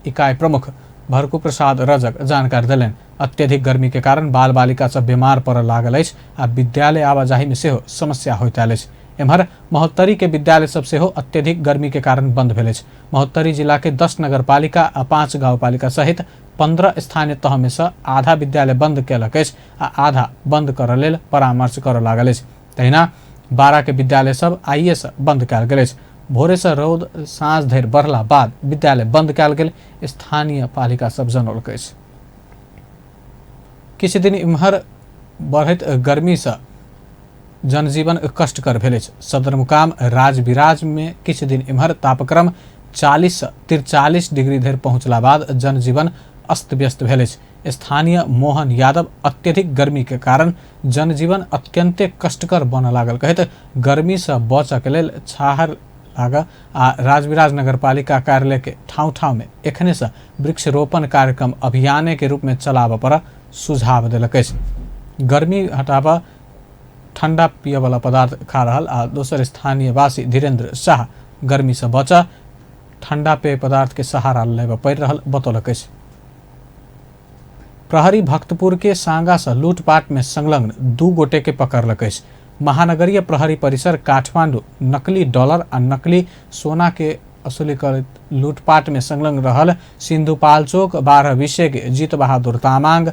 इकाई प्रमुख भरकू प्रसाद रजक जानकारी देलनि। अत्यधिक गर्मी के कारण बाल बालिका सब बीमार पड़ऽ लागल अछि आ विद्यालय आवाजाही में सेहो समस्या होइत आयल अछि। एम्हर महोत्तरी के विद्यालय सब सेहो अत्यधिक गर्मी के कारण बंद भेल अछि। महोत्तरी जिला के 10 नगरपालिका आ 5 गाउँपालिका सहित 15 स्थानीय तह में से आधा विद्यालय बंद केलक अछि आ आधा बंद करऽ लेल परामर्श करऽ लागल अछि। तहिना 12 के विद्यालय सब आइए से बंद कयल गेल अछि। भोरे से रौद साँझ धरि बढ़ला बाद विद्यालय बंद कयल गेल स्थानीय पालिका सब जनौलक अछि। किछु दिन इम्हर बढ़ैत गर्मी से जनजीवन कष्टकर भेल अछि। सदरमुकाम राजविराज में किछु दिन इम्हर तापक्रम 40 से 43 डिग्री धरि पहुँचला बाद जनजीवन अस्त व्यस्त भेल अछि। स्थानीय मोहन यादव अत्यधिक गर्मी के कारण जनजीवन अत्यंते कष्टकर बनऽ लागल कहैत गर्मी से बचऽ के लेल छाहर लाग आ राजविराज नगरपालिका कार्यालय के ठाउँ ठाउँ में एखने से वृक्षरोपण कार्यक्रम अभियाने के रूप में चलाबऽ पर सुझाव देलक अछि। गर्मी हटाबऽ ठंडा पियवला पदार्थ खा रहल आ दोसर स्थानीय वासी धीरेन्द्र शाह गर्मी से बचऽ ठंडा पेय पदार्थ के सहारा लेबऽ पड़ि रहल बतौलक अछि। प्रहरी भक्तपुर के सांगा से लूटपाट में संलग्न 2 गोटे के पकड़लक अछि। महानगरीय प्रहरी परिसर काठमांडू नकली डॉलर आ नकली सोना के असुली करैत लूटपाट में संलग्न रहल सिंधुपालचोक 12 विषय के जीत बहादुर तामाङ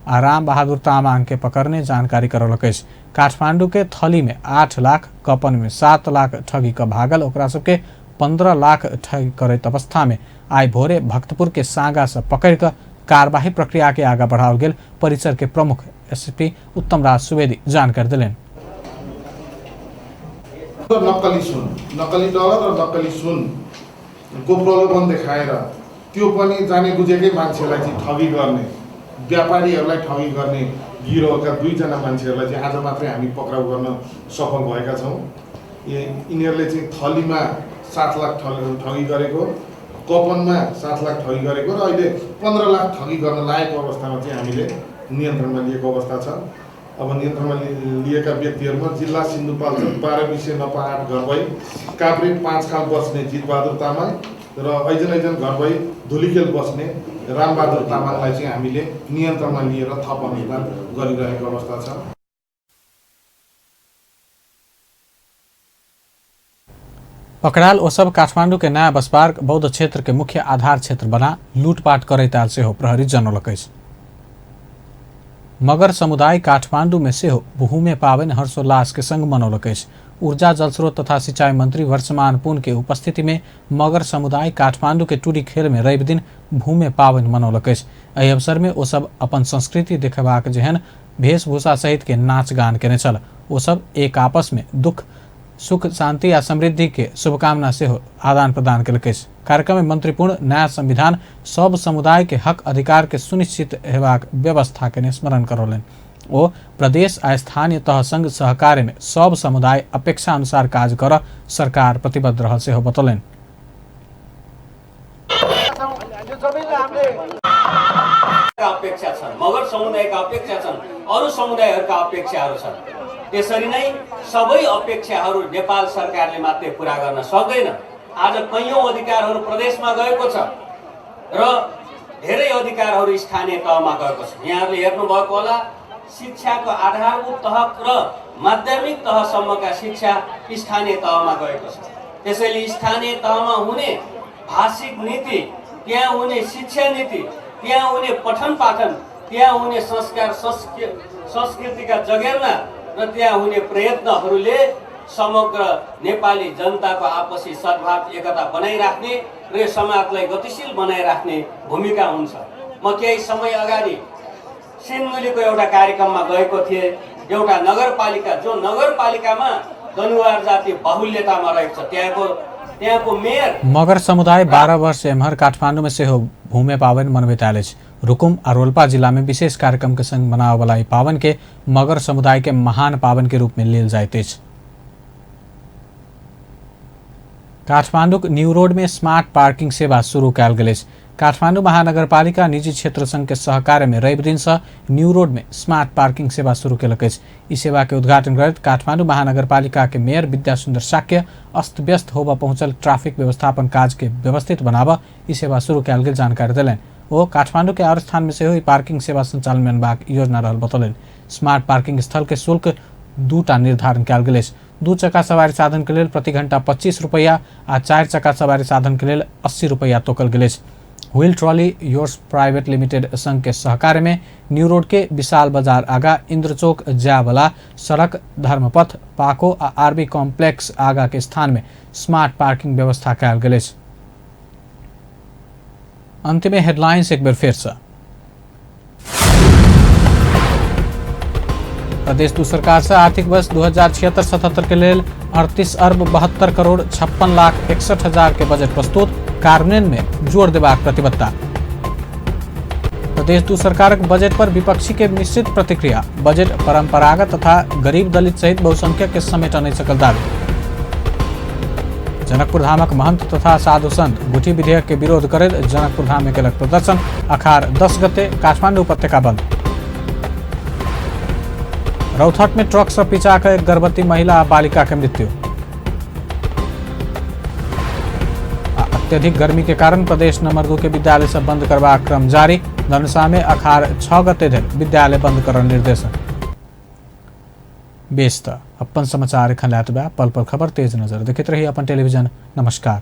आ राम बहादुर तामाङ के पकड़ने जानकारी करौलक अछि। काठमांडू के थली में 8 लाख, कपन में 7 लाख ठगी क भागल ओकरा सबके 15 लाख ठगी करैत अवस्था में आइ भोरे भक्तपुर के सांगा से पकड़ कऽ कार्यवाही प्रक्रिया के आगा बढ़ाओल गेल परिसर के प्रमुख एसपी उत्तम राज सुवेदी जानकारी देलनि। नक्कली सुन, नक्कली डलर र नक्कली सुन को प्रलोभन देखाएर त्यो पनि जाने बुझेकै मान्छेलाई चाहिँ ठगी गर्ने, व्यापारीहरूलाई ठगी गर्ने गिरोहका 2 जना मान्छेहरूलाई चाहिँ आज मात्रै हामी पक्राउ गर्न सफल भएका छौँ। यिनीहरूले चाहिँ थलीमा 7 लाख ठगी गरेको, कपनमा 7 लाख ठगी गरेको र अहिले 15 लाख ठगी गर्न लागेको अवस्थामा चाहिँ हामीले नियन्त्रणमा लिएको अवस्था छ। अब नियन्त्रणमा लिएका व्यक्तिहरूमा जिल्ला सिन्धुपाल्चोक 12 विषय नपा 8 घर भई काभ्रे 5 खाल बस्ने जितबहादुर तामाङ र ऐजन ऐजन घर भई धुलीखेल बस्ने रामबहादुर तामाङलाई चाहिँ हामीले नियन्त्रणमा लिएर थप अनुसन्धान गरिरहेको अवस्था छ। पकड़ायल ओ सब काठमांडू के नया बस पार्क बौद्ध क्षेत्र के मुख्य आधार क्षेत्र बना लूटपाट करैत आयल सेहो प्रहरी जनौलक अछि। मगर समुदाय काठमांडू में सेहो भूमे पाबनि हर्षोल्लास के संग मनौलक अछि। ऊर्जा जलस्रोत तथा सिंचाई मंत्री वर्षमान पुन के उपस्थिति में मगर समुदाय काठमांडू के टूरी खेल में रवि दिन भूमे पाबनि मनौलक अछि। एहि अवसर में ओ सब अपन संस्कृति देखेबाक जेहन वेशभूषा सहित के नाच गान केने छल। ओ सब एक आपस में दुख सुख शांति आ समृद्धि के शुभकामना सेहो आदान प्रदान केलक अछि। कार्यक्रम में मंत्रीपूर्ण नया संविधान सब समुदाय के हक अधिकार के सुनिश्चित हेबाक व्यवस्था के स्मरण करौलनि। ओ प्रदेश आ स्थानीय तह संग सहकार्य में सब समुदाय अपेक्षा अनुसार काज कर सरकार प्रतिबद्ध रहल सेहो बतौलनि। अरू समुदायहरूका अपेक्षाहरू छन्। त्यसरी नै सबै अपेक्षाहरू नेपाल सरकारले मात्रै पुरा गर्न सक्दैन। आज कैयौँ अधिकारहरू प्रदेशमा गएको छ र धेरै अधिकारहरू स्थानीय तहमा गएको छ। यहाँहरूले हेर्नुभएको होला, शिक्षाको आधारभूत तह र माध्यमिक तहसम्मका शिक्षा स्थानीय तहमा गएको छ। त्यसैले स्थानीय तहमा हुने भाषिक नीति, त्यहाँ हुने शिक्षा नीति, त्यहाँ हुने पठन पाठन, त्यहाँ हुने संस्कार संस्कृतिका जगेर्ना र त्यहाँ हुने प्रयत्नहरूले समग्र नेपाली जनताको आपसी सद्भाव एकता बनाइराख्ने र यो समाजलाई गतिशील बनाइराख्ने भूमिका हुन्छ। म केही समय अगाडि सिन्धुलीको एउटा कार्यक्रममा गएको थिएँ। एउटा नगरपालिका, जो नगरपालिकामा दनुवार जाति बाहुल्यतामा रहेको छ, त्यहाँको मेयर मगर समुदाय 12 वर्ष एम्हर काठमाडौँ में सेहो भूमे पावन मनबैत आयल अछि। रुकुम आ रोल्पा जिला में विशेष कार्यक्रम के संग मनाबय वाला ई पावन के मगर समुदाय के महान पावन के रूप में लेल जाइत अछि। काठमाडौँक न्यू रोड में स्मार्ट पार्किंग सेवा शुरू कयल गेल अछि। काठमाडौँ महानगरपालिका निजी क्षेत्र संघ के सहकार्य में रवि दिन से न्यू रोड में स्मार्ट पार्किंग सेवा शुरू केलक अछि। ई सेवा के उद्घाटन करैत काठमाडौँ महानगरपालिका के मेयर विद्यासुन्दर शाक्य अस्त व्यस्त होबय पहुंचल ट्रैफिक व्यवस्थापन काज के व्यवस्थित बनाबऽ ई सेवा शुरू कयल गेल जानकारी देलनि। ओ काठमाडौँ के आओर स्थान में सेहो ई पार्किंग सेवा संचालन में अनबाक योजना रहल बतौलनि। स्मार्ट पार्किंग स्थल के शुल्क दूटा निर्धारण कयल गेल अछि। 2 चक्का सवारी साधन के लेल प्रति घंटा 25 रुपैया आ 4 चक्का सवारी साधन के लेल 80 रुपैया तोकल गेल अछि। Wheel trolley yours private limited संघ के सहकार्य में न्यू रोड के विशाल बाजार आगा इंद्रचौक जायवाला सड़क, धर्मपथ, पाको आ आरबी कॉम्प्लेक्स आगा के स्थान में स्मार्ट पार्किंग व्यवस्था कयल गेल अछि। अंत में हेडलाइंस एक बेर फेर से। प्रदेश दू सरकार से आर्थिक वर्ष 2076-77 के लेल 38 अरब 72 करोड़ 56 लाख 61 हजार के बजट प्रस्तुत, कार्यान्वयन में जोर देबाक प्रतिबद्धता। प्रदेश दू सरकारक बजट पर विपक्षी के मिश्रित प्रतिक्रिया, बजट परंपरागत तथा गरीब दलित सहित बहुसंख्यक के समेट नहीं सकल दावी। जनकपुर धामक महंत तथा साधु संत गुठी विधेयक के विरोध करैत जनकपुर धाम में केलक प्रदर्शन, अखार 10 गते काठमांडू उपत्यका बंद। रौथट में ट्रक से पिचा कर एक गर्भवती महिला आ बालिका के मृत्यु। अत्यधिक गर्मी के कारण प्रदेश नंबर 2 के विद्यालय सब बंद करबाक क्रम जारी, धनुषा में अखार 6 गते धरि विद्यालय बंद करल निर्देशन। बेस त अपन समाचार एखन लए पल पल खबर तेज नजर देखैत रही अपन टेलीविजन। नमस्कार।